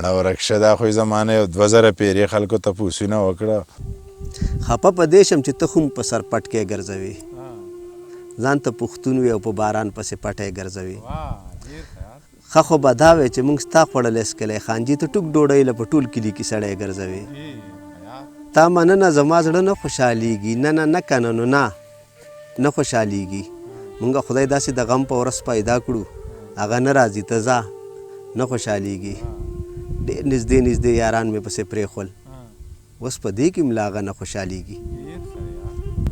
مړه ورک شه دا خو یې زمانه یو 2000 پیرې خلکو تپوسونه وکړه. خپه په دې شم چې ته خوم په سر پټکی ګرځوې ځان ته پښتون وې او په باران پسې پټی ګرځوې ښه خو به دا وی چې موږ ستا خوړلی څکلی خانجي ته ټوک ډوډۍ له په ټول کلي کې سړی ګرځوې تا مننه زما زړه نه خوشحالېږي نه نه نه کنه نو نه نه خوشحالېږي مونږ خدای داسې د غم په ورځ پیدا کړو هغه نه راځي ته ځه نه خوشحالېږي ډېر نږدې نږدې یاران مې پسې پرېښول اوس په دې کې هم لا هغه نه خوشحالېږي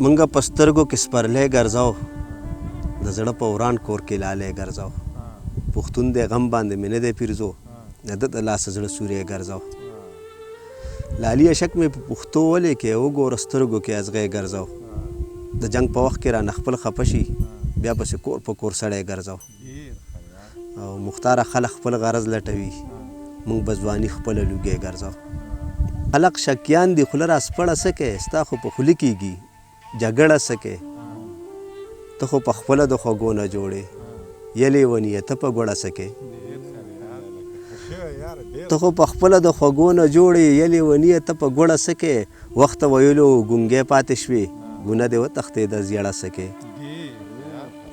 مونږ په سترګو کې سپرلی ګرځاو د زړه په وران کور کې لالی ګرځاو پښتون دی غم باندې مې نه دی پیرزو د ده د لاسه زړه سوری ګرځاو لالیه شک مې په پښتو ولیکې وګوره سترګو کې ازغی ګرځاو د جنګ په وخت کې رانه خپل خپه شي بیا پسې کور په کور سړی ګرځاو او مختاره خلک خپل غرض لټوي مونږ به ځواني خپله لوګی ګرځاو خلک شکیان دي خوله را سپړه څه کوې ستا خو په خوله کیږي جګړه څه کې ته خو په خپله د خوږو نه جوړ یې یه لیونیه ته په ګوړه څه کې ته خو په خپله د خوږو نه جوړ یې یه لیونیه ته په ګوړه څه کې وخت ویلو ګونګی پاتې شوې ګونه دې وتښتېده زیړه څه کې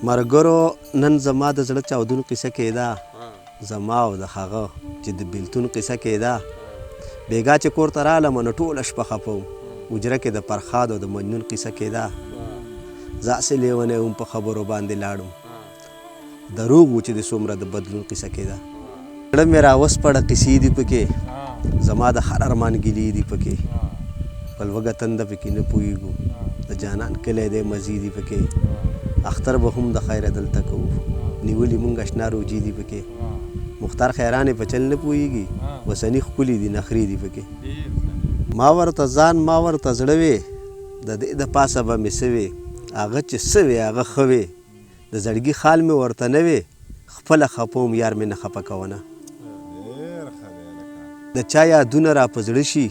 مرګرو نن زما د زړه چاودون قصه کېده زما او د هغه چې د بېلتون قصه کېده، بېګا چې کور ته رالم نو ټوله شپه خپه وم، حجره کې د پرخاد او د مجنون قصه کېده، زه هسې لېونی وم په خبرو باندې لاړم، دروغ وو چې د څومره د بدلون قصه کېده. زړه مې راوسپړه قصې دي پکې، زما د هر ارمان ګیلې دي پکې، په لوږه تنده پکې نه پوهېږو، د جانان کلی دی مزې دي پکې. اختر به هم د خیره دلته کوو نیولي مونږ اشنا روجې دي پکې مختار خیرانې په چل نه پوهیږي وسني ښکلي دي نخرې دي پکې ما ورته ځان ما ورته زړه وې د دې د پاسه به مې څه وې هغه چې څه وې هغه ښه وې د زړګي خال مې ورته نه وې خپله خپه وم یار مې نه خپه کوونه د چا یادونه را په زړه شي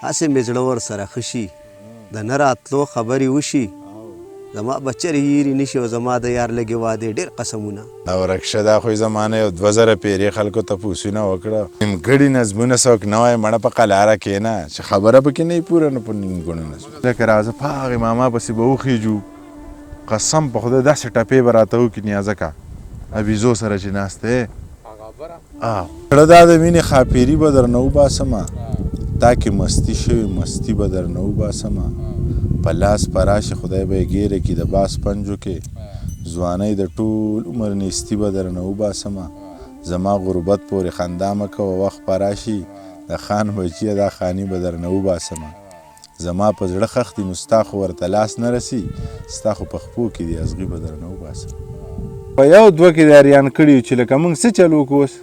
هسې مې زړه ورسره ښه شي د نه راتلو خبرې وشي زما به چرې هېرې نه شي او زما د یار لږې وعدې ډېر قسمونه. دا ورک شه دا خو یې زمانه یو 2000 پیرې خلکو تپوسونه وکړه نیمګړي نظمونه څوک نه وایي مړه په قلاره کښېنه چې خبره پکې نه وي پوره نو په نیمګړو نظمونو لکه راځه په هغې ماما پسې به وخېژو قسم په خدای داسې ټپې به راته وکړي نیازکه ابیزو سره چې ناسته یې زړه دا د مینې ښاپېري به درنه وباسمه تا کې مستي شوې مستي به درنه وباسمه په لاس په راشي خدای به یې ګیره کړي د باز پنجو کې ځوانۍ د ټول عمر نیستي به درنه وباسمه زما غربت پورې خندا مه کوه وخت په راشي د خان بچیه دا خاني به درنه وباسمه زما په زړه ښخ دي نو ستا خو ورته لاس نه رسي ستا خو په خپو کې دي ازغي به درنه وباسم. په یو دوه کې دې اریان کړي یو چې لکه موږ څه چل وکړو اوس.